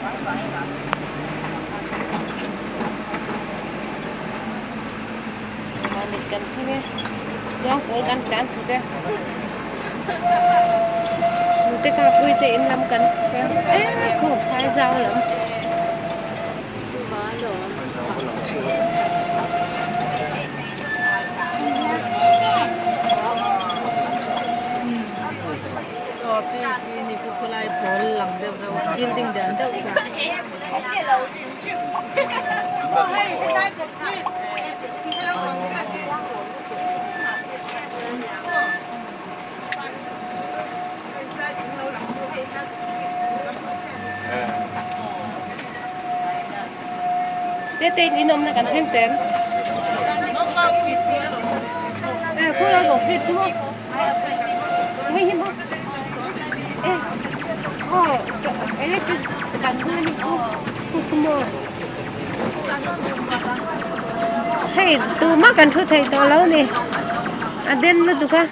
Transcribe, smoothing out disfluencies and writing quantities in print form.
Mamit kan thleng e, Luangpawl kan tlan chhuk e, Nute Kapui te in lam kan chhuk e, e khup phai zau lam. Tete in awmna kan thleng tel. Eh, khu lai bawk hrit chu maw? Hei hi maw? Eh, oh, electric kan hma hi khu khu khu maw? Hei, tuma kan thu thei tawh lo ni. A den lutuk a.